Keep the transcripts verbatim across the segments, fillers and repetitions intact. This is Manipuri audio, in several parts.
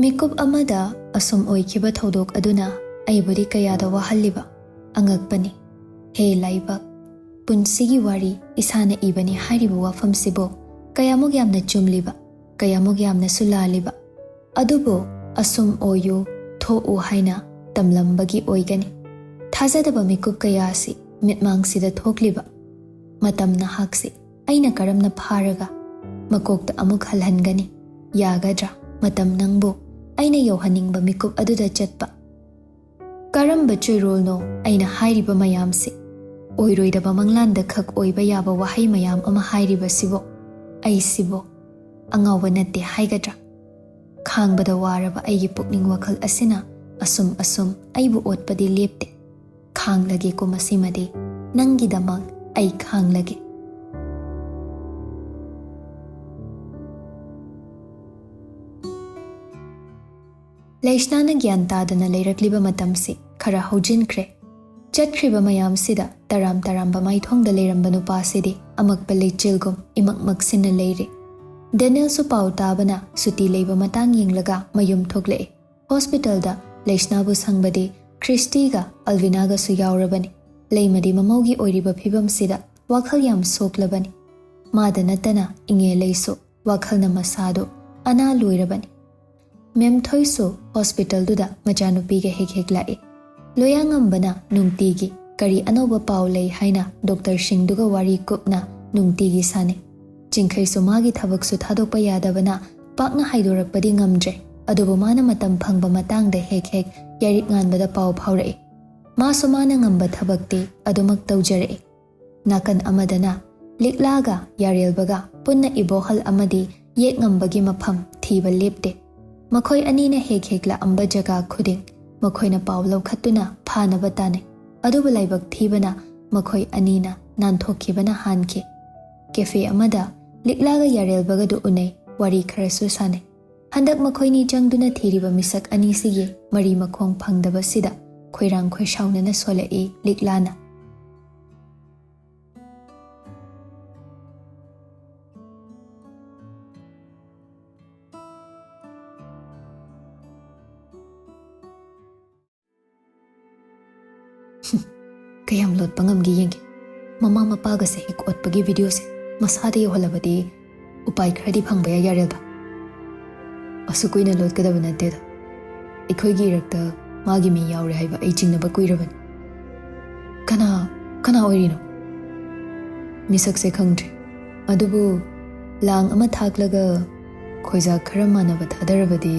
ꯃꯤꯀꯨꯞ ꯑꯃꯗ ꯑꯁꯨꯝ ꯑꯣꯏꯈꯤꯕ ꯊꯧꯗꯣꯛ ꯑꯗꯨꯅ ꯑꯩꯕꯨꯗꯤ ꯀꯌꯥꯗ ꯋꯥꯍꯜꯂꯤꯕ꯫ ꯑꯉꯛꯄꯅꯤ꯫ ꯍꯦ ꯂꯥꯏꯕꯛ, ꯄꯨꯟꯁꯤꯒꯤ ꯋꯥꯔꯤ ꯏꯁꯥꯅ ꯏꯕꯅꯤ ꯍꯥꯏꯔꯤꯕ ꯋꯥꯐꯝꯁꯤꯕꯨ ꯀꯌꯥꯃꯨꯛ ꯌꯥꯝꯅ ꯆꯨꯝꯂꯤꯕ, ꯀꯌꯥꯃꯨꯛ ꯌꯥꯝꯅꯁꯨ ꯂꯥꯜꯂꯤꯕ꯫ ꯑꯗꯨꯕꯨ ꯑꯁꯨꯝ ꯑꯣꯏꯌꯨ, ꯊꯣꯛꯎ ꯍꯥꯏꯅ ꯇꯝꯂꯝꯕꯒꯤ ꯑꯣꯏꯒꯅꯤ꯫ ꯊꯥꯖꯗꯕ ꯃꯤꯀꯨꯞ ꯀꯌꯥ ꯑꯁꯤ ꯃꯤꯠꯃꯥꯡꯁꯤꯗ ꯊꯣꯛꯂꯤꯕ꯫ ꯃꯇꯝ ꯅꯍꯥꯛꯁꯤ ꯑꯩꯅ ꯀꯔꯝꯅ ꯐꯥꯔꯒ ꯃꯀꯣꯛꯇ ꯑꯃꯨꯛ ꯍꯜꯍꯟꯒꯅꯤ? ꯌꯥꯒꯗ꯭ꯔꯥ? ꯃꯇꯝ ꯅꯪꯕꯨ ꯑꯩꯅ ꯌꯧꯍꯟꯅꯤꯡꯕ ꯃꯤꯀꯨꯞ ꯑꯗꯨꯗ ꯆꯠꯄ꯫ ꯀꯔꯝꯕ ꯆꯣꯏꯔꯣꯜꯅꯣ ꯑꯩꯅ ꯍꯥꯏꯔꯤꯕ ꯃꯌꯥꯝꯁꯤ? ꯑꯣꯏꯔꯣꯏꯗꯕ ꯃꯪꯂꯥꯟꯗ ꯈꯛ ꯑꯣꯏꯕ ꯌꯥꯕ ꯋꯥꯍꯩ ꯃꯌꯥꯝ ꯑꯃ ꯍꯥꯏꯔꯤꯕꯁꯤꯕꯣ? ꯑꯩꯁꯤꯕꯣ ꯑꯉꯥꯎꯕ ꯅꯠꯇꯦ ꯍꯥꯏꯒꯗ꯭ꯔꯥ? ꯈꯥꯡꯕꯗ ꯋꯥꯔꯕ ꯑꯩꯒꯤ ꯄꯨꯛꯅꯤꯡ ꯋꯥꯈꯜ ꯑꯁꯤꯅ ꯑꯁꯨꯝ ꯑꯁꯨꯝ ꯑꯩꯕꯨ ꯑꯣꯠꯄꯗꯤ ꯂꯦꯞꯇꯦ꯫ ꯈꯥꯡꯂꯒꯦꯀꯣ ꯃꯁꯤꯃꯗꯤ, ꯅꯪꯒꯤꯗꯃꯛ ꯑꯩ ꯈꯥꯡꯂꯒꯦ꯫ ꯂꯩꯁꯅꯥꯅ ꯒ꯭ꯌꯥꯟ ꯇꯥꯗꯅ ꯂꯩꯔꯛꯂꯤꯕ ꯃꯇꯝꯁꯤ ꯈꯔ ꯍꯧꯖꯤꯟꯈ꯭ꯔꯦ꯫ ꯆꯠꯈ꯭ꯔꯤꯕ ꯃꯌꯥꯝꯁꯤꯗ ꯇꯔꯥꯝ ꯇꯔꯥꯝꯕ ꯃꯥꯏꯊꯣꯡꯗ ꯂꯩꯔꯝꯕ ꯅꯨꯄꯥꯁꯤꯗꯤ ꯑꯃꯛꯄ ꯂꯩꯆꯤꯜꯒꯨꯝ ꯏꯃꯛ ꯃꯛꯁꯤꯟꯅ ꯂꯩꯔꯦ꯫ ꯗꯦꯅꯦꯜꯁꯨ ꯄꯥꯎ ꯇꯥꯕꯅ ꯁꯨꯇꯤ ꯂꯩꯕ ꯃꯇꯥꯡ ꯌꯦꯡꯂꯒ ꯃꯌꯨꯝ ꯊꯣꯛꯂꯛꯑꯦ꯫ ꯍꯣꯁꯄꯤꯇꯥꯜꯗ ꯂꯩꯁꯅꯥꯕꯨ ꯁꯪꯕꯗꯤ ꯈ꯭ꯔꯤꯁꯇꯤꯒ ꯑꯜꯚꯤꯅꯥꯒꯁꯨ ꯌꯥꯎꯔꯕꯅꯤ꯫ ꯂꯩꯃꯗꯤ ꯃꯃꯧꯒꯤ ꯑꯣꯏꯔꯤꯕ ꯐꯤꯕꯝꯁꯤꯗ ꯋꯥꯈꯜ ꯌꯥꯝ ꯁꯣꯛꯂꯕꯅꯤ꯫ ꯃꯥꯗ ꯅꯠꯇꯅ ꯏꯉꯦ ꯂꯩꯁꯨ ꯋꯥꯈꯜꯅ ꯃꯁꯥꯗꯨ ꯑꯅꯥ ꯂꯣꯏꯔꯕꯅꯤ꯫ ꯃꯦꯝꯊꯣꯏꯁꯨ ꯍꯣꯁꯄꯤꯇꯥꯜꯗꯨꯗ ꯃꯆꯥꯅꯨꯄꯤꯒ ꯍꯦꯛ ꯍꯦꯛ ꯂꯥꯛꯏ꯫ ꯂꯣꯌꯥꯉꯝꯕꯅ ꯅꯨꯡꯇꯤꯒꯤ ꯀꯔꯤ ꯑꯅꯧꯕ ꯄꯥꯎ ꯂꯩ ꯍꯥꯏꯅ ꯗꯣꯛꯇꯔꯁꯤꯡꯗꯨꯒ ꯋꯥꯔꯤ ꯀꯨꯞꯅ ꯅꯨꯡꯇꯤꯒꯤ ꯁꯥꯟꯅꯩ꯫ ꯆꯤꯡꯈꯩꯁꯨ ꯃꯥꯒꯤ ꯊꯕꯛꯁꯨ ꯊꯥꯗꯣꯛꯄ ꯌꯥꯗꯕꯅ ꯄꯥꯛꯅ ꯍꯥꯏꯗꯣꯔꯛꯄꯗꯤ ꯉꯝꯗ꯭ꯔꯦ꯫ ꯑꯗꯨꯕꯨ ꯃꯥꯅ ꯃꯇꯝ ꯐꯪꯕ ꯃꯇꯥꯡꯗ ꯍꯦꯛ ꯍꯦꯛ ꯌꯥꯏꯔꯤꯛ ꯉꯥꯟꯕꯗ ꯄꯥꯎ ꯐꯥꯎꯔꯛꯏ꯫ ꯃꯥꯁꯨ ꯃꯥꯅ ꯉꯝꯕ ꯊꯕꯛꯇꯤ ꯑꯗꯨꯃꯛ ꯇꯧꯖꯔꯛꯏ꯫ ꯅꯥꯀꯟ ꯑꯃꯗꯅ ꯂꯤꯛꯂꯥꯒ ꯌꯥꯔꯦꯜꯕꯒ ꯄꯨꯟꯅ ꯏꯕꯣꯍꯜ ꯑꯃꯗꯤ ꯌꯦꯛ ꯉꯝꯕꯒꯤ ꯃꯐꯝ ꯊꯤꯕ ꯂꯦꯞꯇꯦ꯫ ꯃꯈꯣꯏ ꯑꯅꯤꯅ ꯍꯦꯛ ꯍꯦꯛ ꯂꯥꯛꯑꯝꯕ ꯖꯒꯥ ꯈꯨꯗꯤꯡ ꯃꯈꯣꯏꯅ ꯄꯥꯎ ꯂꯧꯈꯠꯇꯨꯅ ꯐꯥꯅꯕ ꯇꯥꯟꯅꯩ꯫ ꯑꯗꯨꯕꯨ ꯂꯥꯏꯕꯛ ꯊꯤꯕꯅ ꯃꯈꯣꯏ ꯑꯅꯤꯅ ꯅꯥꯟꯊꯣꯛꯈꯤꯕꯅ ꯍꯥꯟꯈꯤ꯫ ꯀꯦꯐꯦ ꯑꯃꯗ ꯂꯤꯛꯂꯥꯒ ꯌꯥꯔꯦꯜꯕꯒꯗꯨ ꯎꯅꯩ, ꯋꯥꯔꯤ ꯈꯔꯁꯨ ꯁꯥꯟꯅꯩ꯫ ꯍꯟꯗꯛ ꯃꯈꯣꯏꯅꯤ ꯆꯪꯗꯨꯅ ꯊꯤꯔꯤꯕ ꯃꯤꯁꯛ ꯑꯅꯤꯁꯤꯒꯤ ꯃꯔꯤ ꯃꯈꯣꯡ ꯐꯪꯗꯕꯁꯤꯗ ꯈꯣꯏꯔꯥꯡ ꯈꯣꯏꯁꯥꯎꯅꯅ ꯁꯣꯜꯂꯛꯏ ꯂꯤꯛꯂꯥꯅ꯫ ꯀꯌꯥꯝ ꯂꯣꯠꯄ ꯉꯝꯒꯦ ꯌꯦꯡꯒꯦ꯫ ꯃꯃꯥ ꯃꯄꯥꯒ ꯆꯍꯤꯛ ꯑꯣꯠꯄꯒꯤ ꯚꯤꯗꯤꯑꯣꯁꯦ ꯃꯁꯥꯗ ꯌꯧꯍꯜꯂꯕꯗꯤ ꯎꯄꯥꯏ ꯈꯔꯗꯤ ꯐꯪꯕ ꯌꯥꯏ ꯌꯥꯔꯦꯜꯕ꯫ ꯑꯁꯨꯛ ꯀꯨꯏꯅ ꯂꯣꯠꯀꯗꯕ ꯅꯠꯇꯦꯗ꯫ ꯑꯩꯈꯣꯏꯒꯤ ꯏꯔꯛꯇ ꯃꯥꯒꯤ ꯃꯤ ꯌꯥꯎꯔꯦ ꯍꯥꯏꯕ ꯑꯩ ꯆꯤꯡꯅꯕ ꯀꯨꯏꯔꯕꯅꯤ꯫ ꯀꯅꯥ, ꯀꯅꯥ ꯑꯣꯏꯔꯤꯅꯣ? ꯃꯤꯁꯛꯁꯦ ꯈꯪꯗ꯭ꯔꯤ꯫ ꯑꯗꯨꯕꯨ ꯂꯥꯡ ꯑꯃ ꯊꯥꯛꯂꯒ ꯈꯣꯏꯖꯥꯛ ꯈꯔ ꯃꯥꯟꯅꯕ ꯊꯥꯗꯔꯕꯗꯤ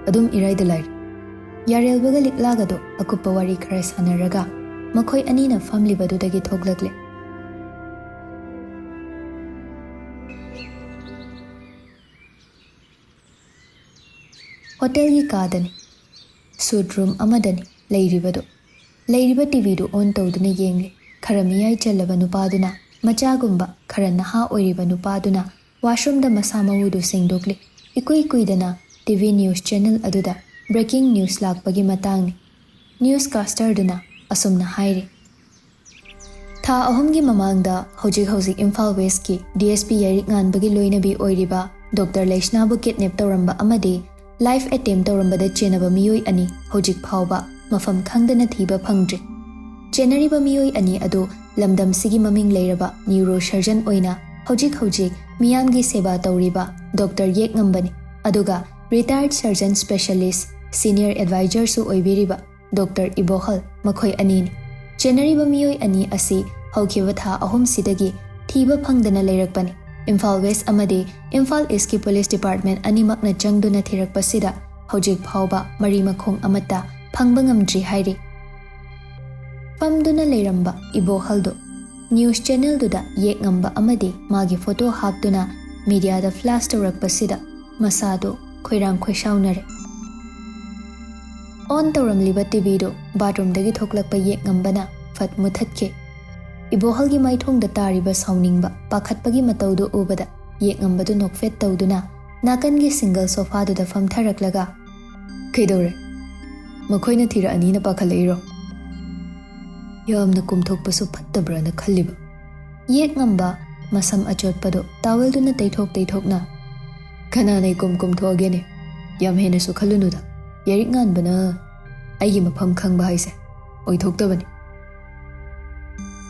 ꯑꯗꯨꯝ ꯏꯔꯥꯏꯗ ꯂꯥꯏꯔꯤ꯫ ꯌꯥꯔꯦꯜꯕꯒ ꯂꯤꯛꯂꯥꯒꯗꯣ ꯑꯀꯨꯞꯄ ꯋꯥꯔꯤ ꯈꯔ ꯁꯥꯟꯅꯔꯒ ꯃꯈꯣꯏ ꯑꯅꯤꯅ ꯐꯝꯂꯤꯕꯗꯨꯗꯒꯤ ꯊꯣꯛꯂꯛꯂꯦ꯫ ꯍꯣꯇꯦꯜꯒꯤ ꯀꯥꯗꯅꯤ꯫ ꯁꯨꯠ ꯔꯨꯝ ꯑꯃꯗꯅꯤ ꯂꯩꯔꯤꯕꯗꯨ꯫ ꯂꯩꯔꯤꯕ ꯇꯤꯚꯤꯗꯨ ꯑꯣꯟ ꯇꯧꯗꯨꯅ ꯌꯦꯡꯂꯤ꯫ ꯈꯔ ꯃꯤꯌꯥꯏ ꯆꯜꯂꯕ ꯅꯨꯄꯥꯗꯨꯅ ꯃꯆꯥꯒꯨꯝꯕ, ꯈꯔ ꯅꯍꯥ ꯑꯣꯏꯔꯤꯕ ꯅꯨꯄꯥꯗꯨꯅ ꯋꯥꯁꯔꯨꯝꯗ ꯃꯁꯥ ꯃꯎꯗꯨ ꯁꯦꯡꯗꯣꯛꯂꯤ꯫ ꯏꯀꯨꯏ ꯀꯨꯏꯗꯅ ꯇꯤꯚꯤ ꯅ꯭ꯌꯨꯁ ꯆꯦꯅꯦꯜ ꯑꯗꯨꯗ ꯕ꯭ꯔꯦꯀꯤꯡ ꯅ꯭ꯌꯨꯁ ꯂꯥꯛꯄꯒꯤ ꯃꯇꯥꯡꯅꯤ꯫ ꯅ꯭ꯌꯨꯁ ꯀꯥꯁꯇꯔꯗꯨꯅ ꯑꯁꯨꯝꯅ ꯍꯥꯏꯔꯤ, ꯊꯥ ꯑꯍꯨꯝꯒꯤ ꯃꯃꯥꯡꯗ ꯍꯧꯖꯤꯛ ꯍꯧꯖꯤꯛ ꯏꯝꯐꯥꯜ ꯋꯦꯁꯀꯤ ꯗꯤ ꯑꯦꯁ ꯄꯤ ꯌꯥꯏꯔꯤꯛ ꯉꯥꯟꯕꯒꯤ ꯂꯣꯏꯅꯕꯤ ꯑꯣꯏꯔꯤꯕ ꯗꯣꯛꯇꯔ ꯂꯩꯁꯅꯥꯕꯨ ꯀꯤꯗꯅꯦꯞ ꯇꯧꯔꯝꯕ ꯑꯃꯗꯤ ꯂꯥꯏꯐ ꯑꯦꯇꯦꯝꯞ ꯇꯧꯔꯝꯕꯗ ꯆꯦꯟꯅꯕ ꯃꯤꯑꯣꯏ ꯑꯅꯤ ꯍꯧꯖꯤꯛ ꯐꯥꯎꯕ ꯃꯐꯝ ꯈꯪꯗꯅ ꯊꯤꯕ ꯐꯪꯗ꯭ꯔꯤ꯫ ꯆꯦꯟꯅꯔꯤꯕ ꯃꯤꯑꯣꯏ ꯑꯅꯤ ꯑꯗꯨ ꯂꯝꯗꯝꯁꯤꯒꯤ ꯃꯃꯤꯡ ꯂꯩꯔꯕ ꯅ꯭ꯌꯨꯔꯣ ꯁꯔꯖꯟ ꯑꯣꯏꯅ ꯍꯧꯖꯤꯛ ꯍꯧꯖꯤꯛ ꯃꯤꯌꯥꯝꯒꯤ ꯁꯦꯕꯥ ꯇꯧꯔꯤꯕ ꯗꯣꯛꯇꯔ ꯌꯦꯛꯉꯝꯕꯅꯤ, ꯑꯗꯨꯒ ꯔꯤꯇꯥꯌꯔꯗ ꯁꯔꯖꯟ ꯁ꯭ꯄꯦꯁꯤꯌꯦꯂꯤꯁ ꯁꯤꯅꯤꯌꯔ ꯑꯦꯗꯚꯥꯏꯖꯔꯁꯨ ꯑꯣꯏꯕꯤꯔꯤꯕ ꯗꯣꯛꯇꯔ ꯏꯕꯣꯍꯜ, ꯃꯈꯣꯏ ꯑꯅꯤꯅꯤ꯫ ꯆꯦꯟꯅꯔꯤꯕ ꯃꯤꯑꯣꯏ ꯑꯅꯤ ꯑꯁꯤ ꯍꯧꯈꯤꯕ ꯊꯥ ꯑꯍꯨꯝꯁꯤꯗꯒꯤ ꯊꯤꯕ ꯐꯪꯗꯅ ꯂꯩꯔꯛꯄꯅꯤ꯫ ꯏꯝꯐꯥꯜ ꯋꯦꯁ ꯑꯃꯗꯤ ꯏꯝꯐꯥꯜ ꯏꯁꯀꯤ ꯄꯨꯂꯤꯁ ꯗꯤꯄꯥꯔꯠꯃꯦꯟ ꯑꯅꯤꯃꯛꯅ ꯆꯪꯗꯨꯅ ꯊꯤꯔꯛꯄꯁꯤꯗ ꯍꯧꯖꯤꯛ ꯐꯥꯎꯕ ꯃꯔꯤ ꯃꯈꯣꯡ ꯑꯃꯠꯇ ꯐꯪꯕ ꯉꯝꯗ꯭ꯔꯤ ꯍꯥꯏꯔꯤ꯫ ꯐꯝꯗꯨꯅ ꯂꯩꯔꯝꯕ ꯏꯕꯣꯍꯜꯗꯨ ꯅ꯭ꯌꯨꯁ ꯆꯦꯅꯦꯜꯗꯨꯗ ꯌꯦꯛꯉꯝꯕ ꯑꯃꯗꯤ ꯃꯥꯒꯤ ꯐꯣꯇꯣ ꯍꯥꯞꯇꯨꯅ ꯃꯤꯗꯤꯌꯥꯗ ꯐ꯭ꯂꯥꯁ ꯇꯧꯔꯛꯄꯁꯤꯗ ꯃꯁꯥꯗꯨ ꯈꯣꯏꯔꯥꯡ ꯈꯣꯏꯁꯥꯎꯅꯔꯦ꯫ ꯑꯣꯟ ꯇꯧꯔꯝꯂꯤꯕ ꯇꯤꯚꯤꯗꯨ ꯕꯥꯊꯔꯨꯝꯗꯒꯤ ꯊꯣꯛꯂꯛꯄ ꯌꯦꯛꯉꯝꯕꯅ ꯐꯠ ꯃꯨꯊꯠꯈꯤ꯫ ꯏꯕꯣꯍꯜꯒꯤ ꯃꯥꯏꯊꯣꯡꯗ ꯇꯥꯔꯤꯕ ꯁꯥꯎꯅꯤꯡꯕ, ꯄꯥꯈꯠꯄꯒꯤ ꯃꯇꯧꯗꯨ ꯎꯕꯗ ꯌꯦꯛꯉꯝꯕꯗꯨ ꯅꯣꯛꯐꯦꯠ ꯇꯧꯗꯨꯅ ꯅꯥꯀꯟꯒꯤ ꯁꯤꯡꯒꯜ ꯁꯣꯐꯥꯗꯨꯗ ꯐꯝꯊꯔꯛꯂꯒ, "ꯀꯩꯗꯧꯔꯦ? ꯃꯈꯣꯏꯅ ꯊꯤꯔꯛꯑꯅꯤꯅ ꯄꯥꯈꯠꯂꯛꯏꯔꯣ? ꯌꯥꯝꯅ ꯀꯨꯝꯊꯣꯛꯄꯁꯨ ꯐꯠꯇꯕ꯭ꯔꯅ ꯈꯜꯂꯤꯕ?" ꯌꯦꯛꯉꯝꯕ ꯃꯁꯝ ꯑꯆꯣꯠꯄꯗꯨ ꯇꯥꯋꯦꯜꯗꯨꯅ ꯇꯩꯊꯣꯛ ꯇꯩꯊꯣꯛꯅ, "ꯀꯅꯥꯅ ꯏꯀꯨꯝ ꯀꯨꯝꯊꯣꯛꯑꯒꯦꯅꯦ? ꯌꯥꯝ ꯍꯦꯟꯅꯁꯨ ꯈꯜꯂꯨꯅꯨꯗ꯫ ꯌꯥꯏꯔꯤꯛ ꯉꯥꯟꯕꯅ ꯑꯩꯒꯤ ꯃꯐꯝ ꯈꯪꯕ ꯍꯥꯏꯁꯦ ꯑꯣꯏꯊꯣꯛꯇꯕꯅꯤ꯫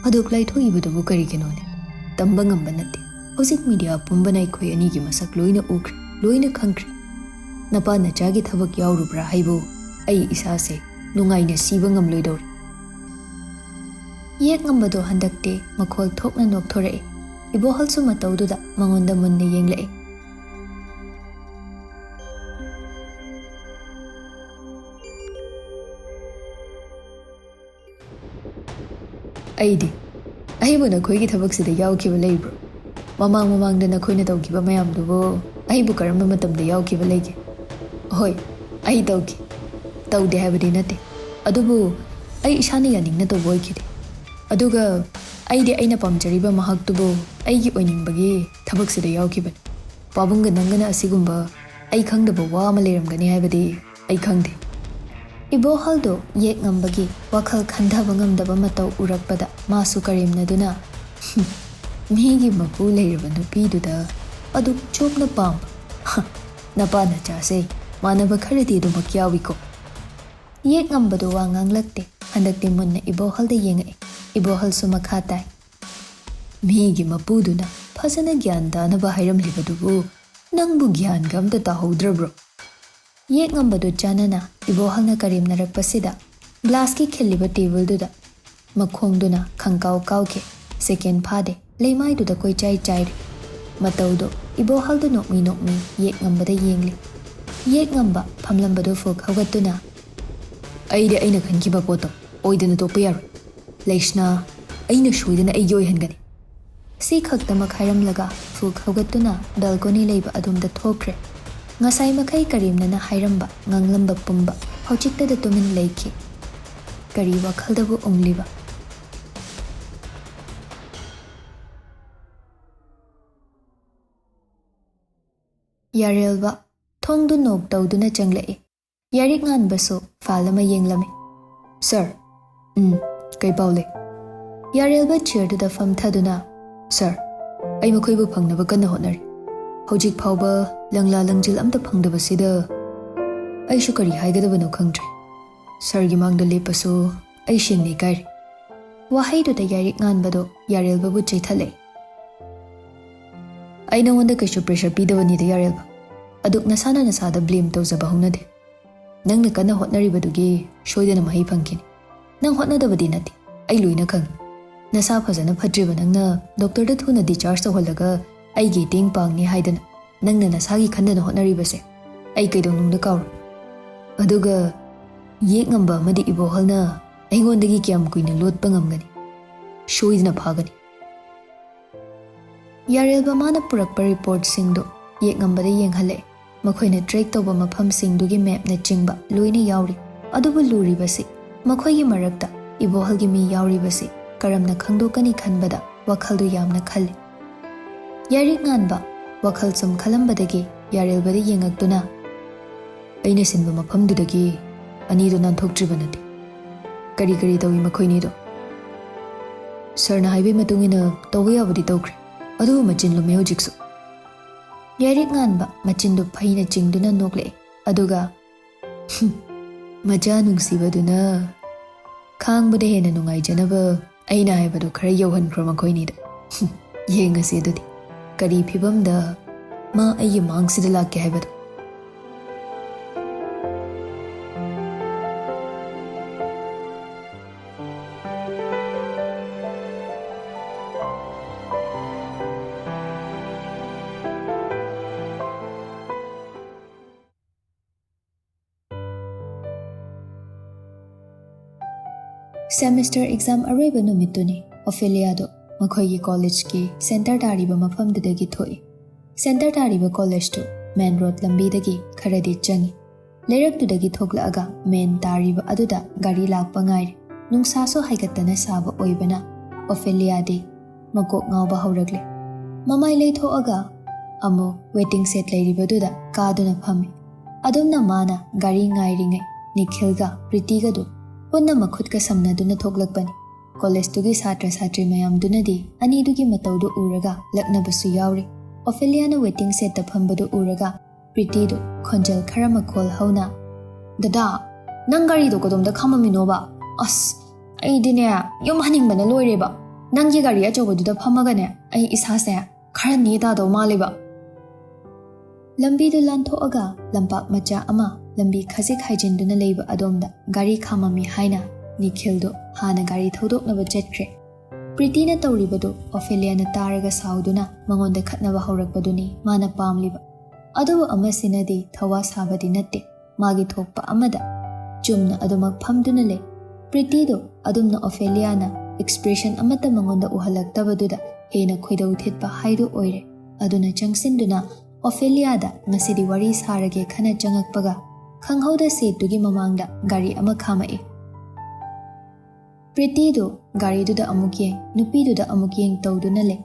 ꯑꯗꯨꯛ ꯂꯥꯏꯊꯣꯛꯏꯕꯗꯨꯕꯨ ꯀꯔꯤꯒꯤꯅꯣꯅꯦ? ꯇꯝꯕ ꯉꯝꯕ ꯅꯠꯇꯦ꯫ ꯍꯧꯖꯤꯛ ꯃꯤꯗꯤꯌꯥ ꯄꯨꯝꯕꯅ ꯑꯩꯈꯣꯏ ꯑꯅꯤꯒꯤ ꯃꯁꯛ ꯂꯣꯏꯅ ꯎꯈ꯭ꯔꯦ, ꯂꯣꯏꯅ ꯈꯪꯈ꯭ꯔꯦ꯫ ꯅꯄꯥ ꯅꯆꯥꯒꯤ ꯊꯕꯛ ꯌꯥꯎꯔꯨꯕ꯭ꯔꯥ ꯍꯥꯏꯕꯨ ꯑꯩ ꯏꯁꯥꯁꯦ ꯅꯨꯡꯉꯥꯏꯅ ꯁꯤꯕ ꯉꯝꯂꯣꯏꯗꯧꯔꯦ꯫ ꯌꯦꯛ ꯉꯝꯕꯗꯣ ꯍꯟꯗꯛꯇꯤ ꯃꯈꯣꯜ ꯊꯣꯛꯅ ꯅꯣꯛꯊꯣꯔꯛꯏ꯫ ꯏꯕꯣꯍꯜꯁꯨ ꯃꯇꯧꯗꯨꯗ ꯃꯉꯣꯟꯗ ꯃꯨꯟꯅ ꯌꯦꯡꯂꯛꯏ꯫ ꯑꯩꯗꯤ, ꯑꯩꯕꯨ ꯅꯈꯣꯏꯒꯤ ꯊꯕꯛꯁꯤꯗ ꯌꯥꯎꯈꯤꯕ ꯂꯩꯕ꯭ꯔꯣ? ꯃꯃꯥꯡ ꯃꯃꯥꯡꯗ ꯅꯈꯣꯏꯅ ꯇꯧꯈꯤꯕ ꯃꯌꯥꯝꯗꯨꯕꯨ ꯑꯩꯕꯨ ꯀꯔꯝꯕ ꯃꯇꯝꯗ ꯌꯥꯎꯈꯤꯕ ꯂꯩꯒꯦ? ꯍꯣꯏ, ꯑꯩ ꯇꯧꯈꯤ꯫ ꯇꯧꯗꯦ ꯍꯥꯏꯕꯗꯤ ꯅꯠꯇꯦ꯫ ꯑꯗꯨꯕꯨ ꯑꯩ ꯏꯁꯥꯅ ꯌꯥꯅꯤꯡꯅ ꯇꯧꯕ ꯑꯣꯏꯈꯤꯗꯦ꯫ ꯑꯗꯨꯒ ꯑꯩꯗꯤ ꯑꯩꯅ ꯄꯥꯝꯖꯔꯤꯕ ꯃꯍꯥꯛꯇꯨꯕꯨ ꯑꯩꯒꯤ ꯑꯣꯏꯅꯤꯡꯕꯒꯤ ꯊꯕꯛꯁꯤꯗ ꯌꯥꯎꯈꯤꯕꯅꯤ꯫ ꯄꯥꯕꯨꯡꯒ ꯅꯪꯒꯅ ꯑꯁꯤꯒꯨꯝꯕ ꯑꯩ ꯈꯪꯗꯕ ꯋꯥ ꯑꯃ ꯂꯩꯔꯝꯒꯅꯤ ꯍꯥꯏꯕꯗꯤ ꯑꯩ ꯈꯪꯗꯦ꯫ ꯏꯕꯣꯍꯜꯗꯣ ꯌꯦꯛ ꯉꯝꯕꯒꯤ ꯋꯥꯈꯜ ꯈꯟꯊꯕ ꯉꯝꯗꯕ ꯃꯇꯧ ꯎꯔꯛꯄꯗ ꯃꯥꯁꯨ ꯀꯔꯦꯝꯅꯗꯨꯅ, "ꯍꯨꯝ, ꯃꯤꯒꯤ ꯃꯄꯨ ꯂꯩꯔꯕ ꯅꯨꯄꯤꯗꯨꯗ ꯑꯗꯨꯛ ꯆꯣꯞꯅ ꯄꯥꯝꯕ? ꯍ, ꯅꯄꯥ ꯅꯆꯥꯁꯦ ꯃꯥꯟꯅꯕ ꯈꯔꯗꯤ ꯑꯗꯨꯃꯛ ꯌꯥꯎꯏꯀꯣ?" ꯌꯦꯛ ꯉꯝꯕꯗꯣ ꯋꯥ ꯉꯥꯡꯂꯛꯇꯦ꯫ ꯍꯟꯗꯛꯇꯤ ꯃꯨꯟꯅ ꯏꯕꯣꯍꯜꯗ ꯌꯦꯡꯉꯛꯏ꯫ ꯏꯕꯣꯍꯜꯁꯨ ꯃꯈꯥ ꯇꯥꯏ, "ꯃꯤꯒꯤ ꯃꯄꯨꯗꯨꯅ ꯐꯖꯅ ꯒ꯭ꯌꯥꯟ ꯇꯥꯅꯕ ꯍꯥꯏꯔꯝꯂꯤꯕꯗꯨꯕꯨ ꯅꯪꯕꯨ ꯒ꯭ꯌꯥꯟꯒ ꯑꯝꯇ ꯇꯥꯍꯧꯗ꯭ꯔꯕ꯭ꯔꯣ?" ꯌꯦꯛ ꯉꯝꯕꯗꯨ ꯆꯥꯅꯅ ꯏꯕꯣꯍꯜꯅ ꯀꯔꯦꯝꯅꯔꯛꯄꯁꯤꯗ ꯒ꯭ꯂꯥꯁꯀꯤ ꯈꯤꯜꯂꯤꯕ ꯇꯦꯕꯜꯗꯨꯗ ꯃꯈꯣꯡꯗꯨꯅ ꯈꯪꯀꯥꯎ ꯀꯥꯎꯈꯤ꯫ ꯁꯦꯀꯦꯟ ꯐꯥꯗꯦ, ꯂꯩꯃꯥꯏꯗꯨꯗ ꯀꯣꯏꯆꯥꯏ ꯆꯥꯏꯔꯦ꯫ ꯃꯇꯧꯗꯣ ꯏꯕꯣꯍꯜꯗꯨ ꯅꯣꯛꯃꯤ ꯅꯣꯛꯃꯤ ꯌꯦꯛ ꯉꯝꯕꯗ ꯌꯦꯡꯂꯤ꯫ ꯌꯦꯛ ꯉꯝꯕ ꯐꯝꯂꯝꯕꯗꯨ ꯐꯨꯛ ꯍꯧꯒꯠꯇꯨꯅ, "ꯑꯩꯗꯤ ꯑꯩꯅ ꯈꯟꯈꯤꯕ ꯄꯣꯠꯇꯣ ꯑꯣꯏꯗꯅ ꯇꯣꯛꯄ ꯌꯥꯔꯣꯏ꯫ ꯂꯩꯁꯅꯥ, ꯑꯩꯅ ꯁꯣꯏꯗꯅ ꯑꯩꯒꯤ ꯑꯣꯏꯍꯟꯒꯅꯤ꯫" ꯁꯤ ꯈꯛꯇꯃꯛ ꯍꯥꯏꯔꯝꯂꯒ ꯐꯨꯛ ꯍꯧꯒꯠꯇꯨꯅ ꯕꯦꯜꯀꯣꯅꯤ ꯂꯩꯕ ꯑꯗꯣꯝꯗ ꯊꯣꯛꯈ꯭ꯔꯦ꯫ ꯉꯁꯥꯏ ꯃꯈꯩ ꯀꯔꯦꯝꯅꯅ ꯍꯥꯏꯔꯝꯕ, ꯉꯥꯡꯂꯝꯕ ꯄꯨꯝꯕ ꯍꯧꯖꯤꯛꯇꯗ ꯇꯨꯃꯤꯟ ꯂꯩꯈꯤ꯫ ꯀꯔꯤ ꯋꯥꯈꯜꯗꯕꯨ ꯎꯪꯂꯤꯕ? ꯌꯥꯔꯦꯜꯕ ꯊꯣꯡꯗꯨ ꯅꯣꯛ ꯇꯧꯗꯨꯅ ꯆꯪꯂꯛꯏ꯫ ꯌꯥꯔꯤꯛ ꯉꯥꯟꯕꯁꯨ ꯐꯥꯏꯜ ꯑꯃ ꯌꯦꯡꯂꯝꯃꯤ꯫ "ꯁꯥꯔ꯫" "ꯎꯝ, ꯀꯩ ꯄꯥꯎ ꯂꯩ?" ꯌꯥꯔꯦꯜꯕ ꯆꯤꯌꯔꯗꯨꯗ ꯐꯝꯊꯗꯨꯅ, "ꯁꯥꯔ, ꯑꯩ ꯃꯈꯣꯏꯕꯨ ꯐꯪꯅꯕ ꯀꯟꯅ ꯍꯣꯠꯅꯔꯤ꯫ ꯍꯧꯖꯤꯛ ꯐꯥꯎꯕ ꯂꯪꯂꯥ ꯂꯪꯖꯤꯜ ꯑꯝꯇ ꯐꯪꯗꯕꯁꯤꯗ ꯑꯩꯁꯨ ꯀꯔꯤ ꯍꯥꯏꯒꯗꯕꯅꯣ ꯈꯪꯗ꯭ꯔꯦ꯫ ꯁꯥꯔꯒꯤ ꯃꯥꯡꯗ ꯂꯦꯞꯄꯁꯨ ꯑꯩ ꯁꯦꯡꯅ ꯏꯀꯥꯏꯔꯦ꯫" ꯋꯥꯍꯩꯗꯨꯗ ꯌꯥꯏꯔꯤꯛ ꯉꯥꯟꯕꯗꯣ ꯌꯥꯔꯦꯜꯕꯕꯨ ꯆꯤꯊꯠꯂꯦ꯫ "ꯑꯩ ꯅꯉꯣꯟꯗ ꯀꯩꯁꯨ pressure ꯄꯤꯗꯕꯅꯤꯗ, ꯌꯥꯔꯦꯜꯕ꯫ ꯑꯗꯨꯛ ꯅꯁꯥꯅ ꯅꯁꯥꯗ blame ꯇꯧꯖꯕ ꯍꯧꯅꯗꯦ꯫ ꯅꯪꯅ ꯀꯟꯅ ꯍꯣꯠꯅꯔꯤꯕꯗꯨꯒꯤ ꯁꯣꯏꯗꯅ ꯃꯍꯩ ꯐꯪꯈꯤꯅꯤ꯫ ꯅꯪ ꯍꯣꯠꯅꯗꯕꯗꯤ ꯅꯠꯇꯦ, ꯑꯩ ꯂꯣꯏꯅ ꯈꯪꯉꯤ꯫ ꯅꯁꯥ ꯐꯖꯅ ꯐꯠꯇ꯭ꯔꯤꯕ ꯅꯪꯅ ꯗꯣꯛꯇꯔꯗ ꯊꯨꯅ discharge ꯇꯧꯍꯜꯂꯒ ꯑꯩꯒꯤ ꯏꯇꯦꯡ ꯄꯥꯡꯅꯤ ꯍꯥꯏꯗꯅ ꯅꯪꯅ ꯅꯁꯥꯒꯤ ꯈꯟꯗꯅ ꯍꯣꯠꯅꯔꯤꯕꯁꯦ ꯑꯩ ꯀꯩꯗꯧꯅꯨꯡꯗ ꯀꯥꯎꯔꯣꯏ꯫ ꯑꯗꯨꯒ ꯌꯦꯛꯉꯝꯕ ꯑꯃꯗꯤ ꯏꯕꯣꯍꯜꯅ ꯑꯩꯉꯣꯟꯗꯒꯤ ꯀꯌꯥꯝ ꯀꯨꯏꯅ ꯂꯣꯠꯄ ꯉꯝꯒꯅꯤ? ꯁꯣꯏꯗꯅ ꯐꯥꯒꯅꯤ꯫" ꯌꯥꯔꯦꯜꯕ ꯃꯥꯅ ꯄꯨꯔꯛꯄ reportꯁꯤꯡꯗꯨ ꯌꯦꯛꯉꯝꯕꯗ ꯌꯦꯡꯍꯜꯂꯛꯑꯦ꯫ ꯃꯈꯣꯏꯅ track ꯇꯧꯕ ꯃꯐꯝꯁꯤꯡꯗꯨꯒꯤ mapꯅꯆꯤꯡꯕ ꯂꯣꯏꯅ ꯌꯥꯎꯔꯤ꯫ ꯑꯗꯨꯕꯨ ꯂꯨꯔꯤꯕꯁꯤ, ꯃꯈꯣꯏꯒꯤ ꯃꯔꯛꯇ ꯏꯕꯣꯍꯜꯒꯤ ꯃꯤ ꯌꯥꯎꯔꯤꯕꯁꯤ ꯀꯔꯝꯅ ꯈꯪꯗꯣꯛꯀꯅꯤ ꯈꯟꯕꯗ ꯋꯥꯈꯜꯗꯨ ꯌꯥꯝꯅ ꯈꯜꯂꯤ꯫ ꯌꯥꯔꯤꯛ ꯉꯥꯟꯕ ꯋꯥꯈꯜ ꯁꯨꯝ ꯈꯜꯂꯝꯕꯗꯒꯤ ꯌꯥꯔꯦꯜꯕꯗ ꯌꯦꯡꯉꯛꯇꯨꯅ, "ꯑꯩꯅ ꯁꯤꯟꯕ ꯃꯐꯝꯗꯨꯗꯒꯤ ꯑꯅꯤꯗꯣ ꯅꯥꯟꯊꯣꯛꯇ꯭ꯔꯤꯕ ꯅꯠꯇꯦ꯫ ꯀꯔꯤ ꯀꯔꯤ ꯇꯧꯏ ꯃꯈꯣꯏꯅꯤꯗꯣ? ꯁꯥꯔꯅ ꯍꯥꯏꯕꯒꯤ ꯃꯇꯨꯡ ꯏꯟꯅ ꯇꯧꯕ ꯌꯥꯕꯗꯤ ꯇꯧꯈ꯭ꯔꯦ, ꯑꯗꯨꯕꯨ ꯃꯆꯤꯟ ꯂꯨꯝꯃꯦ ꯍꯧꯖꯤꯛꯁꯨ꯫" ꯌꯥꯏꯔꯤꯛ ꯉꯥꯟꯕ ꯃꯆꯤꯟꯗꯨ ꯐꯩꯅ ꯆꯤꯡꯗꯨꯅ ꯅꯣꯛꯂꯛꯑꯦ, ꯑꯗꯨꯒ "ꯃꯆꯥ ꯅꯨꯡꯁꯤꯕꯗꯨꯅ ꯈꯥꯡꯕꯗ ꯍꯦꯟꯅ ꯅꯨꯡꯉꯥꯏꯖꯅꯕ ꯑꯩꯅ ꯍꯥꯏꯕꯗꯣ ꯈꯔ ꯌꯧꯍꯟꯈ꯭ꯔꯣ ꯃꯈꯣꯏꯅꯤꯗ꯫ ꯌꯦꯡꯉꯁꯤ ꯑꯗꯨꯗꯤ ꯀꯔꯤ ꯐꯤꯕꯝꯗ ꯃꯥ ꯑꯩꯒꯤ ꯃꯥꯡꯁꯤꯗ ꯂꯥꯛꯀꯦ ꯍꯥꯏꯕꯗꯣ꯫" Semester exam ꯑꯔꯣꯏꯕ ꯅꯨꯃꯤꯠꯇꯨꯅꯤ꯫ ꯑꯣꯐꯦꯂꯤꯌꯥꯗꯣ ꯃꯈꯣꯏꯒꯤ collegeꯀꯤ center ꯇꯥꯔꯤꯕ ꯃꯐꯝꯗꯨꯗꯒꯤ ꯊꯣꯛꯏ꯫ Center ꯇꯥꯔꯤꯕ collegeꯇꯨ main road ꯂꯝꯕꯤꯗꯒꯤ ꯈꯔꯗꯤ ꯆꯪꯏ꯫ ꯂꯩꯔꯛꯇꯨꯗꯒꯤ ꯊꯣꯛꯂꯛꯑꯒ main ꯇꯥꯔꯤꯕ ꯑꯗꯨꯗ ꯒꯥꯔꯤ ꯂꯥꯛꯄ ꯉꯥꯏꯔꯤ꯫ ꯅꯨꯡꯁꯥꯁꯨ ꯍꯥꯏꯒꯠꯇꯅ ꯁꯥꯕ ꯑꯣꯏꯕꯅ ꯑꯣꯐꯦꯂꯤꯌꯥꯗꯤ ꯃꯀꯣꯛ ꯉꯥꯎꯕ ꯍꯧꯔꯛꯂꯦ꯫ ꯃꯃꯥꯏ ꯂꯩꯊꯣꯛꯑꯒ ꯑꯃꯨꯛ waiting shed ꯂꯩꯔꯤꯕꯗꯨꯗ ꯀꯥꯗꯨꯅ ꯐꯝꯃꯤ꯫ ꯑꯗꯨꯝꯅ ꯃꯥꯅ ꯒꯥꯔꯤ ꯉꯥꯏꯔꯤꯉꯩ ꯅꯤꯈꯤꯜꯒ ꯄ꯭ꯔꯤꯇꯤꯒꯗꯨ ꯄꯨꯟꯅ ꯃꯈꯨꯠꯀ ꯁꯝꯅꯗꯨꯅ ꯊꯣꯛꯂꯛꯄꯅꯤ꯫ Collegeꯇꯨꯒꯤ ꯁꯥꯇ꯭ꯔ ꯁꯥꯇ꯭ꯔꯤ ꯃꯌꯥꯝꯗꯨꯅꯗꯤ ꯑꯅꯤꯗꯨꯒꯤ ꯃꯇꯧꯗꯨ ꯎꯔꯒ ꯂꯛꯅꯕꯁꯨ ꯌꯥꯎꯔꯤ꯫ ꯑꯣꯐꯦꯂꯤꯌꯥꯅ waiting shedꯇ ꯐꯝꯕꯗꯨ ꯎꯔꯒ ꯄ꯭ꯔꯤꯇꯤꯗꯨ ꯈꯣꯟꯖꯦꯜ ꯈꯔ ꯃꯈꯣꯜ ꯍꯧꯅ, "ꯗꯗꯥ, ꯅꯪ ꯒꯥꯔꯤꯗꯣ ꯀꯗꯣꯝꯗ ꯈꯥꯝꯃꯝꯃꯤꯅꯣꯕ? ꯑꯁ, ꯑꯩꯗꯤꯅꯦ, ꯌꯨꯝ ꯍꯟꯅꯤꯡꯕꯅ ꯂꯣꯏꯔꯦꯕ꯫ ꯅꯪꯒꯤ ꯒꯥꯔꯤ ꯑꯆꯧꯕꯗꯨꯗ ꯐꯝꯃꯒꯅꯦ, ꯑꯩ ꯏꯁꯥꯁꯦ ꯈꯔ ꯅꯦ ꯇꯥꯗꯧ ꯃꯥꯜꯂꯦꯕ꯫ ꯂꯝꯕꯤꯗꯨ ꯂꯥꯟꯊꯣꯛꯑꯒ ꯂꯝꯄꯥꯛ ꯃꯆꯥ ꯑꯃ ꯂꯝꯕꯤ ꯈꯖꯤꯛ ꯍꯥꯏꯖꯤꯟꯗꯨꯅ ꯂꯩꯕ ꯑꯗꯣꯝꯗ ꯒꯥꯔꯤ ꯈꯥꯝꯃꯝꯃꯤ ꯍꯥꯏꯅ ꯅꯤꯈꯤꯜꯗꯣ ꯍꯥꯟꯅ ꯒꯥꯔꯤ ꯊꯧꯗꯣꯛꯅꯕ ꯆꯠꯈ꯭ꯔꯦ꯫ ꯄ꯭ꯔꯤꯇꯤꯅ ꯇꯧꯔꯤꯕꯗꯨ ꯑꯣꯐꯦꯂꯤꯌꯥꯅ ꯇꯥꯔꯒ ꯁꯥꯎꯗꯨꯅ ꯃꯉꯣꯟꯗ ꯈꯠꯅꯕ ꯍꯧꯔꯛꯄꯗꯨꯅꯤ ꯃꯥꯅ ꯄꯥꯝꯂꯤꯕ꯫ ꯑꯗꯨꯕꯨ ꯑꯃꯁꯤꯅꯗꯤ ꯊꯋꯥ ꯁꯥꯕꯗꯤ ꯅꯠꯇꯦ꯫ ꯃꯥꯒꯤ ꯊꯣꯛꯄ ꯑꯃꯗ ꯆꯨꯝꯅ ꯑꯗꯨꯃꯛ ꯐꯝꯗꯨꯅ ꯂꯩ꯫ ꯄ꯭ꯔꯤꯇꯤꯗꯨ ꯑꯗꯨꯝꯅ ꯑꯣꯐꯦꯂꯤꯌꯥꯅ ꯑꯦꯛꯁꯄ꯭ꯔꯦꯁꯟ ꯑꯃꯠꯇ ꯃꯉꯣꯟꯗ ꯎꯍꯜꯂꯛꯇꯕꯗꯨꯗ ꯍꯦꯟꯅ ꯈꯣꯏꯗꯧ ꯊꯤꯠꯄ ꯍꯥꯏꯗꯨ ꯑꯣꯏꯔꯦ꯫ ꯑꯗꯨꯅ ꯆꯪꯁꯤꯟꯗꯨꯅ ꯑꯣꯐꯦꯂꯤꯌꯥꯗ ꯉꯁꯤꯗꯤ ꯋꯥꯔꯤ ꯁꯥꯔꯒꯦ ꯈꯟꯅ ꯆꯪꯉꯛꯄꯒ ꯈꯪꯍꯧꯗ ꯁꯦꯠꯇꯨꯒꯤ ꯃꯃꯥꯡꯗ ꯒꯥꯔꯤ ꯑꯃ ꯈꯥꯝꯃꯛꯏ꯫ ꯄ꯭ꯔꯤꯇꯤꯗꯨ ꯒꯥꯔꯤꯗꯨꯗ ꯑꯃꯨꯛ ꯌꯦꯡ, ꯅꯨꯄꯤꯗꯨꯗ ꯑꯃꯨꯛ ꯌꯦꯡ ꯇꯧꯗꯨꯅ ꯂꯩ꯫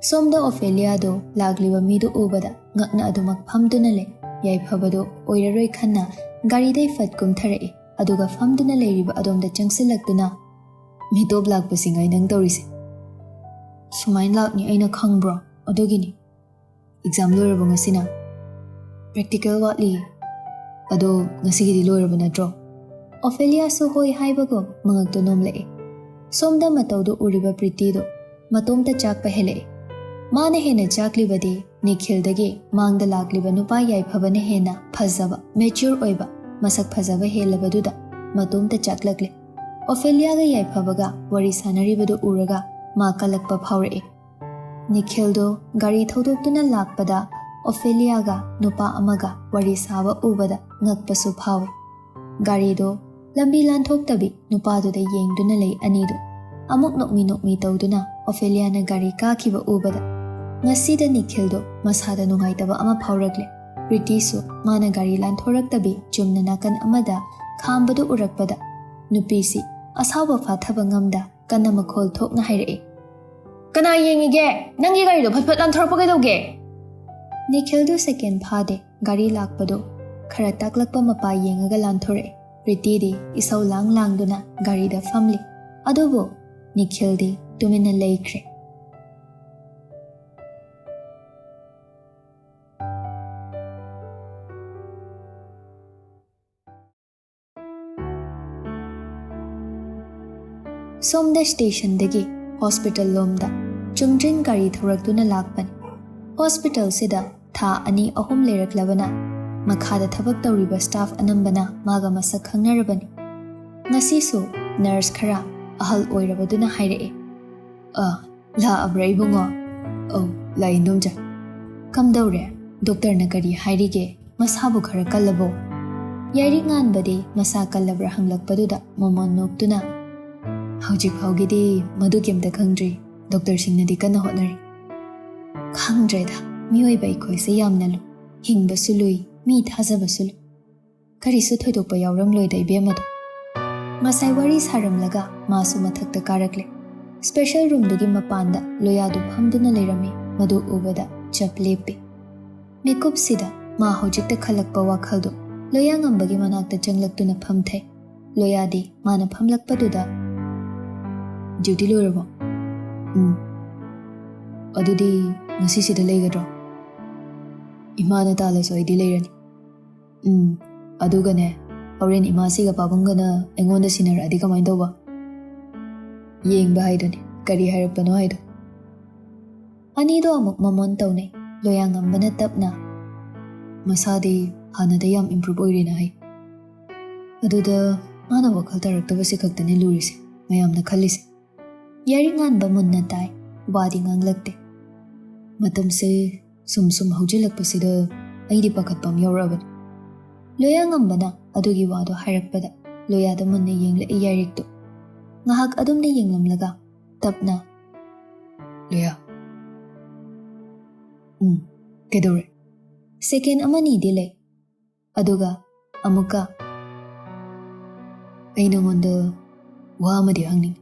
ꯁꯣꯝꯗ ꯑꯣꯐꯦꯂꯤꯌꯥꯗꯣ ꯂꯥꯛꯂꯤꯕ ꯃꯤꯗꯨ ꯎꯕꯗ ꯉꯛꯅ ꯑꯗꯨꯃꯛ ꯐꯝꯗꯨꯅ ꯂꯩ꯫ ꯌꯥꯏꯐꯕꯗꯣ ꯑꯣꯏꯔꯔꯣꯏ ꯈꯟꯅ ꯒꯥꯔꯤꯗꯩ ꯐꯠ ꯀꯨꯝꯊꯔꯛꯏ꯫ ꯑꯗꯨꯒ ꯐꯝꯗꯨꯅ ꯂꯩꯔꯤꯕ ꯑꯗꯣꯝꯗ ꯆꯪꯁꯤꯜꯂꯛꯇꯨꯅ, "ꯃꯤꯇꯣꯞ ꯂꯥꯛꯄꯁꯤ ꯉꯥꯏ ꯅꯪ ꯇꯧꯔꯤꯁꯦ?" "ꯁꯨꯃꯥꯏꯅ ꯂꯥꯛꯅꯤ ꯑꯩꯅ ꯈꯪꯕ꯭ꯔꯣ? ꯑꯗꯨꯒꯤꯅꯤ꯫ ꯑꯦꯛꯖꯥꯝ ꯂꯣꯏꯔꯕꯣ ꯉꯁꯤꯅ?" "ꯄ꯭ꯔꯦꯛꯇꯤꯀꯦꯜ ꯋꯥꯠꯂꯤꯌꯦ꯫ ꯑꯗꯣ ꯉꯁꯤꯒꯤꯗꯤ ꯂꯣꯏꯔꯕ ꯅꯠꯇ꯭ꯔꯣ?" ꯑꯣꯐꯦꯂꯤꯌꯥꯁꯨ ꯍꯣꯏ ꯍꯥꯏꯕꯒꯨꯝ ꯃꯉꯛꯇꯨ ꯅꯣꯝꯂꯛꯏ꯫ ꯁꯣꯝꯗ ꯃꯇꯧꯗꯨ ꯎꯔꯤꯕ ꯄ꯭ꯔꯤꯇꯤꯗꯨ ꯃꯇꯣꯝꯇ ꯆꯥꯛꯄ ꯍꯦꯜꯂꯛꯏ꯫ ꯃꯥꯅ ꯍꯦꯟꯅ ꯆꯥꯛꯂꯤꯕꯗꯤ ꯅꯤꯈꯤꯜꯗꯒꯤ ꯃꯥꯡꯗ ꯂꯥꯛꯂꯤꯕ ꯅꯨꯄꯥ ꯌꯥꯏꯐꯕꯅ ꯍꯦꯟꯅ ꯐꯖꯕ, ꯃꯦꯆ꯭ꯌꯨꯔ ꯑꯣꯏꯕ, ꯃꯁꯛ ꯐꯖꯕ ꯍꯦꯜꯂꯕꯗꯨꯗ ꯃꯇꯣꯝꯇ ꯆꯥꯛꯂꯛꯂꯦ꯫ ꯑꯣꯐꯦꯂꯤꯌꯥꯒ ꯌꯥꯏꯐꯕꯒ ꯋꯥꯔꯤ ꯁꯥꯟꯅꯔꯤꯕꯗꯨ ꯎꯔꯒ ꯃꯥ ꯀꯜꯂꯛꯄ ꯐꯥꯎꯔꯛꯏ꯫ ꯅꯤꯈꯤꯜꯗꯣ ꯒꯥꯔꯤ ꯊꯧꯗꯣꯛꯇꯨꯅ ꯂꯥꯛꯄꯗ ꯑꯣꯐꯦꯂꯤꯌꯥꯒ ꯅꯨꯄꯥ ꯑꯃꯒ ꯋꯥꯔꯤ ꯁꯥꯕ ꯎꯕꯗ ꯉꯛꯄꯁꯨ ꯐꯥꯎꯏ꯫ ꯒꯥꯔꯤꯗꯣ ꯂꯝꯕꯤ ꯂꯥꯟꯊꯣꯛꯇꯕꯤ ꯅꯨꯄꯥꯗꯨꯗ ꯌꯦꯡꯗꯨꯅ ꯂꯩ ꯑꯅꯤꯗꯨ꯫ ꯑꯃꯨꯛ ꯅꯣꯛꯃꯤ ꯅꯣꯛꯃꯤ ꯇꯧꯗꯨꯅ ꯑꯣꯐꯦꯂꯤꯌꯥꯅ ꯒꯥꯔꯤ ꯀꯥꯈꯤꯕ ꯎꯕꯗ ꯉꯁꯤꯗ ꯅꯤꯈꯤꯜꯗꯣ ꯃꯁꯥꯗ ꯅꯨꯡꯉꯥꯏꯇꯕ ꯑꯃ ꯐꯥꯎꯔꯛꯂꯦ꯫ ꯄ꯭ꯔꯤꯇꯤꯁꯨ ꯃꯥꯅ ꯒꯥꯔꯤ ꯂꯥꯟꯊꯣꯔꯛꯇꯕꯤ ꯆꯨꯝꯅ ꯅꯥꯀꯟ ꯑꯃꯗ ꯈꯥꯝꯕꯗꯨ ꯎꯔꯛꯄꯗ ꯅꯨꯄꯤꯁꯤ ꯑꯁꯥꯎꯕ ꯐꯥꯊꯕ ꯉꯝꯗ ꯀꯟꯅ ꯃꯈꯣꯜ ꯊꯣꯛꯅ ꯍꯥꯏꯔꯛꯏ, "ꯀꯅꯥ ꯌꯦꯡꯉꯤꯒꯦ? ꯅꯪꯒꯤ ꯒꯥꯔꯤꯗꯣ ꯐꯠ ꯐꯠ ꯂꯥꯟꯊꯣꯔꯛꯄ ꯀꯩꯗꯧꯒꯦ?" ꯅꯤꯈꯤꯜꯗꯨ ꯁꯦꯀꯦꯟ ꯐꯥꯗꯦ ꯒꯥꯔꯤ ꯂꯥꯛꯄꯗꯨ ꯈꯔ ꯇꯥꯛꯂꯛꯄ ꯃꯄꯥ ꯌꯦꯡꯉꯒ ꯂꯥꯟꯊꯣꯔꯛꯏ꯫ ꯄ꯭ꯔꯤꯇꯤꯗꯤ ꯏꯁꯧ ꯂꯥꯡ ꯂꯥꯡꯗꯨꯅ ꯒꯥꯔꯤꯗ ꯐꯝꯂꯤ꯫ ꯑꯗꯨꯕꯨ ꯅꯤꯈꯤꯜꯗꯤ ꯇꯨꯃꯤꯟꯅ ꯂꯩꯈ꯭ꯔꯦ꯫ ꯁꯣꯝꯗ ꯁ꯭ꯇꯦꯁꯟꯗꯒꯤ ꯍꯣꯁꯄꯤꯇꯥꯜ ꯂꯣꯝꯗ ꯆꯨꯝꯗ꯭ꯔꯤꯡ ꯒꯥꯔꯤ ꯊꯧꯔꯛꯇꯨꯅ ꯂꯥꯛꯄꯅꯤ꯫ ꯍꯣꯁꯄꯤꯇꯥꯜꯁꯤꯗ ꯊꯥ ꯑꯅꯤ ꯑꯍꯨꯝ ꯂꯩꯔꯛꯂꯕꯅ ꯃꯈꯥꯗ ꯊꯕꯛ ꯇꯧꯔꯤꯕ ꯁ꯭ꯇꯥꯐ ꯑꯅꯝꯕꯅ ꯃꯥꯒ ꯃꯁꯛ ꯈꯪꯅꯔꯕꯅꯤ꯫ ꯉꯁꯤꯁꯨ ꯅꯔꯁ ꯈꯔ ꯑꯍꯜ ꯑꯣꯏꯔꯕꯗꯨꯅ ꯍꯥꯏꯔꯛꯑꯦ, "ꯑ, ꯂꯥꯛꯑꯕ꯭ꯔꯥ ꯏꯕꯨꯡꯉꯣ?" "ꯑꯧ, ꯂꯥꯛꯑꯦ ꯏꯟꯗꯣꯝꯆꯥ꯫ ꯀꯝꯗꯧꯔꯦ? ꯗꯣꯛꯇꯔꯅ ꯀꯔꯤ ꯍꯥꯏꯔꯤꯒꯦ? ꯃꯁꯥꯕꯨ ꯈꯔ ꯀꯜꯂꯕꯣ?" ꯌꯥꯏꯔꯤꯛ ꯉꯥꯟꯕꯗꯤ ꯃꯁꯥ ꯀꯜꯂꯕ꯭ꯔꯥ ꯍꯪꯂꯛꯄꯗꯨꯗ ꯃꯣꯃꯣꯟ ꯅꯣꯛꯇꯨꯅ, "ꯍꯧꯖꯤꯛ ꯐꯥꯎꯒꯤꯗꯤ ꯃꯗꯨ ꯀꯩꯝꯇ ꯈꯪꯗ꯭ꯔꯤ꯫ ꯗꯣꯛꯇꯔꯁꯤꯡꯅꯗꯤ ꯀꯟꯅ ꯍꯣꯠꯅꯔꯤ꯫" ꯈꯪꯗ꯭ꯔꯦꯗ, ꯃꯤꯑꯣꯏꯕ ꯑꯩꯈꯣꯏꯁꯦ ꯌꯥꯝꯅ ꯂꯨꯏ꯫ ꯍꯤꯡꯕꯁꯨ ꯂꯨꯏ, ꯃꯤ ꯊꯥꯖꯕꯁꯨ ꯂꯨꯏ꯫ ꯀꯔꯤꯁꯨ ꯊꯣꯏꯗꯣꯛꯄ ꯌꯥꯎꯔꯝꯂꯣꯏꯗ ꯏꯕꯦꯝꯃꯗꯣ꯫ ꯉꯁꯥꯏ ꯋꯥꯔꯤ ꯁꯥꯔꯝꯂꯒ ꯃꯥꯁꯨ ꯃꯊꯛꯇ ꯀꯥꯔꯛꯂꯦ꯫ ꯁ꯭ꯄꯦꯁꯦꯜ ꯔꯨꯝꯗꯨꯒꯤ ꯃꯄꯥꯟꯗ ꯂꯣꯌꯥꯗꯨ ꯐꯝꯗꯨꯅ ꯂꯩꯔꯝꯃꯤ꯫ ꯃꯗꯨ ꯎꯕꯗ ꯆꯞ ꯂꯦꯞꯄꯤ꯫ ꯃꯤꯀꯨꯞꯁꯤꯗ ꯃꯥ ꯍꯧꯖꯤꯛꯇ ꯈꯜꯂꯛꯄ ꯋꯥꯈꯜꯗꯨ ꯂꯣꯌꯥꯉꯝꯕꯒꯤ ꯃꯅꯥꯛꯇ ꯆꯪꯂꯛꯇꯨꯅ ꯐꯝꯊꯩ꯫ ꯂꯣꯌꯥꯗꯤ ꯃꯥꯅ ꯐꯝꯂꯛꯄꯗꯨꯗ, "ꯗ꯭ꯌꯨꯇꯤ ꯂꯣꯏꯔꯕꯣ?" "ꯎꯝ꯫" "ꯑꯗꯨꯗꯤ ꯉꯁꯤꯁꯤꯗ ꯂꯩꯒꯗ꯭ꯔꯣ?" "ꯏꯃꯥꯅ ꯇꯥꯜꯂꯁꯨ ꯑꯩꯗꯤ ꯂꯩꯔꯅꯤ꯫" "ꯎꯝ, ꯑꯗꯨꯒꯅꯦ, ꯍꯣꯔꯦꯟ ꯏꯃꯥꯁꯤꯒ ꯄꯥꯕꯨꯡꯒꯅ ꯑꯩꯉꯣꯟꯗ ꯁꯤꯟꯅꯔꯛꯑꯗꯤ ꯀꯃꯥꯏꯅ ꯇꯧꯕ?" "ꯌꯦꯡꯕ ꯍꯥꯏꯗꯨꯅꯤ, ꯀꯔꯤ ꯍꯥꯏꯔꯛꯄꯅꯣ ꯍꯥꯏꯗꯣ꯫" ꯑꯅꯤꯗꯣ ꯑꯃꯨꯛ ꯃꯃꯣꯟ ꯇꯧꯅꯩ꯫ ꯂꯣꯌꯥꯉꯝꯕꯅ ꯇꯞꯅ, "ꯃꯁꯥꯗꯤ ꯍꯥꯟꯅꯗ ꯌꯥꯝ ꯏꯝꯄ꯭ꯔꯨꯞ ꯑꯣꯏꯔꯦꯅ ꯍꯥꯏ꯫" ꯑꯗꯨꯗ ꯃꯥꯅ ꯋꯥꯈꯜ ꯇꯥꯔꯛꯇꯕꯁꯤ ꯈꯛꯇꯅꯤ ꯂꯨꯔꯤꯁꯦ, ꯃꯌꯥꯝꯅ ꯈꯜꯂꯤꯁꯦ꯫ ꯌꯥꯏꯔꯤꯛ ꯉꯥꯟꯕ ꯃꯨꯟꯅ ꯇꯥꯏ, ꯋꯥꯗꯤ ꯉꯥꯡꯂꯛꯇꯦ꯫ ꯃꯇꯝꯁꯦ ꯁꯨꯝ ꯁꯨꯝ ꯍꯧꯖꯤꯜꯂꯛꯄꯁꯤꯗ ꯑꯩꯗꯤ ꯄꯥꯈꯠꯄ ꯑꯃ ꯌꯥꯎꯔꯛꯑꯕꯅꯤ꯫ ꯂꯣꯌꯥꯉꯝꯕꯅ ꯑꯗꯨꯒꯤ ꯋꯥꯗꯣ ꯍꯥꯏꯔꯛꯄꯗ ꯂꯣꯌꯥꯗ ꯃꯨꯟꯅ ꯌꯦꯡꯂꯛꯏ ꯌꯥꯏꯔꯤꯛꯇꯨ꯫ ꯉꯥꯏꯍꯥꯛ ꯑꯗꯨꯝꯅ ꯌꯦꯡꯂꯝꯂꯒ ꯇꯞꯅ, "ꯂꯣꯌꯥ꯫" "ꯎꯝ, ꯀꯩꯗꯧꯔꯦ?" ꯁꯦꯀꯦꯟ ꯑꯃꯅꯤꯗꯤ ꯂꯩ꯫ ꯑꯗꯨꯒ ꯑꯃꯨꯛꯀ, "ꯑꯩ ꯅꯉꯣꯟꯗ ꯋꯥ ꯑꯃꯗꯤ ꯍꯪꯅꯤꯡꯉꯤ꯫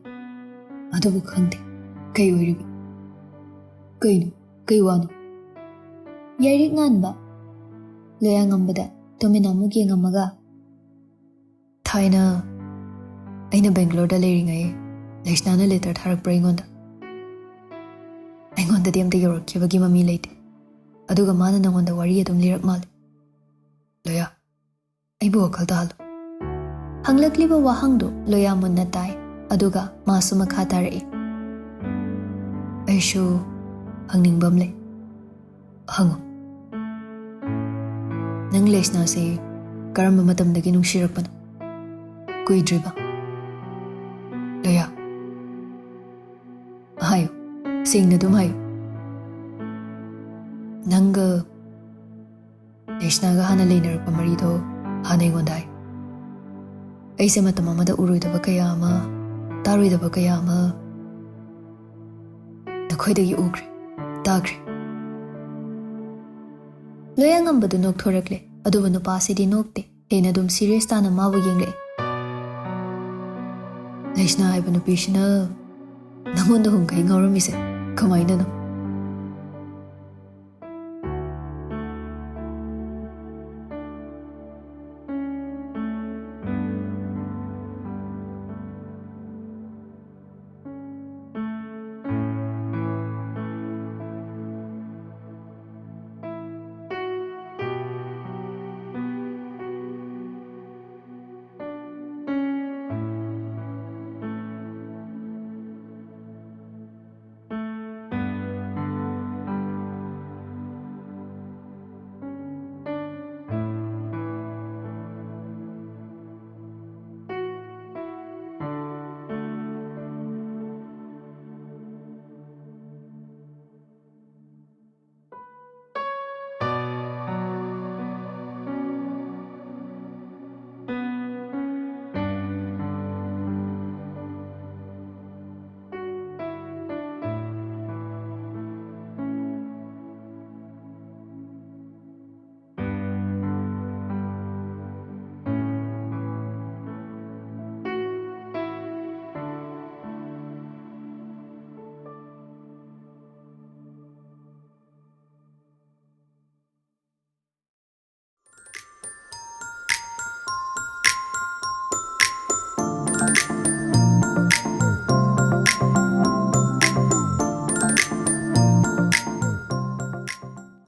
ꯑꯗꯨꯕꯨ ꯈꯪꯗꯦ, ꯀꯩ ꯑꯣꯏꯔꯤꯕ?" "ꯀꯩꯅꯣ? ꯀꯩ ꯋꯥꯅꯣ?" ꯌꯥꯏꯔꯤꯛ ꯉꯥꯟꯕ ꯂꯣꯌꯥꯉꯝꯕꯗ ꯇꯨꯃꯤꯟꯅ ꯑꯃꯨꯛ ꯌꯦꯡꯉꯝꯃꯒ, "ꯊꯥꯏꯅ ꯑꯩꯅ ꯕꯦꯡꯒ꯭ꯂꯣꯔꯗ ꯂꯩꯔꯤꯉꯩ ꯂꯩꯁꯅꯥꯅ ꯂꯦꯇꯔ ꯊꯥꯔꯛꯄ꯭ꯔꯥ ꯑꯩꯉꯣꯟꯗ? ꯑꯩꯉꯣꯟꯗꯗꯤ ꯑꯝꯇ ꯌꯧꯔꯛꯈꯤꯕꯒꯤ ꯃꯃꯤ ꯂꯩꯇꯦ꯫ ꯑꯗꯨꯒ ꯃꯥꯅ ꯅꯉꯣꯟꯗ ꯋꯥꯔꯤ ꯑꯗꯨꯝ ꯂꯤꯔꯛ ꯃꯥꯜꯂꯦ꯫ ꯂꯣꯌꯥ, ꯑꯩꯕꯨ ꯋꯥꯈꯜ ꯇꯥꯍꯜꯂꯨ꯫" ꯍꯪꯂꯛꯂꯤꯕ ꯋꯥꯍꯪꯗꯨ ꯂꯣꯌꯥ ꯃꯨꯟꯅ ꯇꯥꯏ꯫ ꯑꯗꯨꯒ ꯃꯥꯁꯨ ꯃꯈꯥ ꯇꯥꯔꯛꯏ, "ꯑꯩꯁꯨ ꯍꯪꯅꯤꯡꯕ ꯑꯃ ꯂꯩ꯫ ꯍꯪꯉꯣ꯫ ꯅꯪ ꯂꯩꯁꯅꯥꯁꯦ ꯀꯔꯝꯕ ꯃꯇꯝꯗꯒꯤ ꯅꯨꯡꯁꯤꯔꯛꯄꯅꯣ? ꯀꯨꯏꯗ꯭ꯔꯤꯕ? ꯂꯣꯌꯥ, ꯍꯥꯏꯌꯨ, ꯁꯦꯡꯅ ꯑꯗꯨꯝ ꯍꯥꯏꯌꯨ꯫ ꯅꯪꯒ ꯂꯩꯁꯅꯥꯒ ꯍꯥꯟꯅ ꯂꯩꯅꯔꯛꯄ ꯃꯔꯤꯗꯣ ꯍꯥꯟꯅ ꯑꯩꯉꯣꯟꯗ ꯍꯥꯏꯌꯨ꯫ ꯑꯩꯁꯦ ꯃꯇꯝ ꯑꯃꯗ ꯎꯔꯣꯏꯗꯕ ꯀꯌꯥ ꯑꯃ, ꯇꯥꯔꯣꯏꯗꯕ ꯀꯌꯥ ꯑꯃ ꯅꯈꯣꯏꯗꯒꯤ ꯎꯈ꯭ꯔꯦ, ꯇꯥꯈ꯭ꯔꯦ꯫" ꯂꯣꯌꯥ ꯉꯝꯕꯗꯨ ꯅꯣꯛꯊꯣꯔꯛꯂꯦ, ꯑꯗꯨꯕꯨ ꯅꯨꯄꯥꯁꯤꯗꯤ ꯅꯣꯛꯇꯦ꯫ ꯍꯦꯟꯅ ꯑꯗꯨꯝ serious ꯇꯥꯅ ꯃꯥꯕꯨ ꯌꯦꯡꯂꯛꯏ꯫ "ꯂꯩꯁꯅꯥ ꯍꯥꯏꯕ ꯅꯨꯄꯤꯁꯤꯅ ꯅꯪꯉꯣꯟꯗ ꯍꯨꯝꯈꯩ ꯉꯥꯎꯔꯝꯃꯤꯁꯦ ꯀꯃꯥꯏꯅꯅꯣ?"